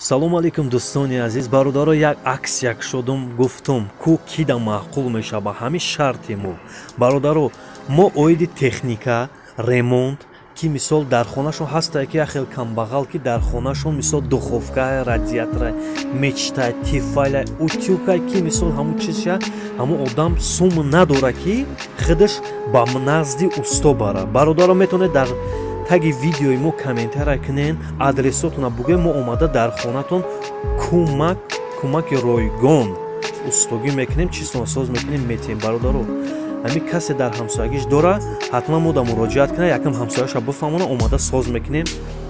Салому алейкум, дӯстони азиз, бародаро. Як акс як шудум, гуфтум ку кида маъқул мешава ба ҳамин шарти мо. Бародаро, мо оиди техника ремонт, ки мисол дар хонашон ҳастае, ки як хел камбағал, ки дар хонашон мисол духовка, радиатора, мечта, Тефаля, утюг а, ки мисол ҳамун чизша ҳамун одам сум надора, ки худаш ба назди усто бара. Бародаро, метавонед дар таги видеои мо комментария кунен, адресотона бугӯем, мо омада дар хонатон кӯмаки ройгон устогӣ мекунем, чизтон соз мекунем, метиҳем. Бародаро, ҳамин касе дар ҳамсоягиш дора, ҳатман мо да муроҷиат кунад, якам ҳамсояша бифаҳмона, омада соз мекунем.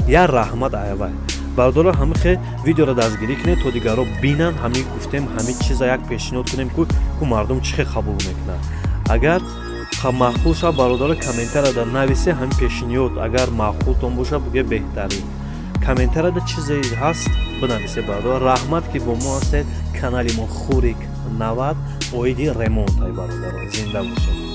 Я раҳмат аявай. Бародаро, ҳамин хел видеоро дастгирӣ кунед, то дигарро бинанд. Ҳамин гуфтем, ҳамин чиза як пешниҳод кунем, ку мардум чӣ хел қабул мекунад. Агар маъқул шавад, бародаро, комментарияда нависе. Ҳамин пешниҳод агар маъқултон бошад, буге беҳтарин. Комментарияда чизе ҳаст, бинависе. Бародаро, раҳмат, ки бо мо ҳастед. Канали мо Хурик 90, оиди ремонт ай. Бародаро, зинда бошед.